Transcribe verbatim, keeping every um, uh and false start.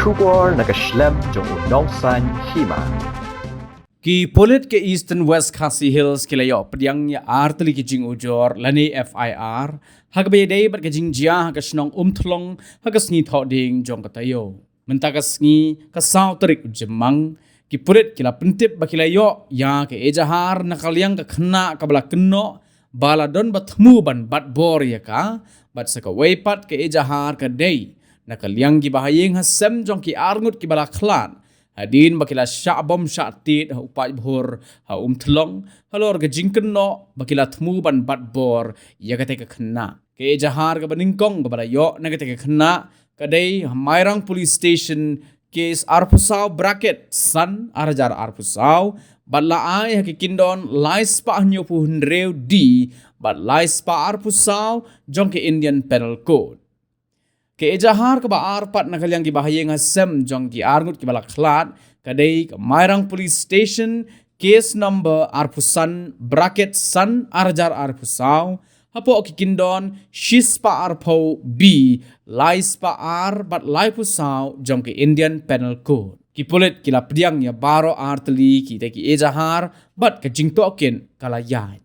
Khubor na ka shlem jong u Nongsaiñ Hima. Ki pulit ka Eastern West Khasi Hills ki la ïoh pdiang ïa artylli ki jingujor lane F I R ha kaba ïadei bad ka jingjia ha ka shnong Umthlong ha ka sngi Thohdieng jong ka taïew. Mynta ka sngi ka saw tarik u Jymmang, ki pulit ki la pyntip ba ki la ïoh ïa ka ejahar na ka liang ka khynnah kaba la kynnoh ba la don ba thmu ban bat bor ïa ka, bad sa kawei pat ka ejahar ka dei na ka liang ki bahaïing ha sem jong ki arngut kiba la khlad hadien ba ki la shah bom shah tied ha u paidbah ha Umthlong halor ka jingkynnoh ba ki la thmu ban bat bor ïa kata ka khynnah. Ka ejahar kaba nyngkong kaba la ïoh na kata ka khynnah ka dei ha Mairang Police Station, case arphew saw bracket san arhajar arphew saw, bad la ai ha ka kyndon lai spah hynñiewphew hynriew D bad lai spah arphew saw jong ka Indian Penal Code. Ka ejahar kaba ar pat na ka liang ki bahaïing ha sem jong ki arngut kiba la khlad ka dei ka Mairang Police Station, case number arphew san bracket san arhajar arphew saw, hapoh ki kyndon shi spah arphew B, lai spah ar bad laiphew saw jong ka Indian Penal Code. Ki pulit ki la pdiang ïa baroh artylli kita ki ejahar bad ka jingtohkit ka la ïaid.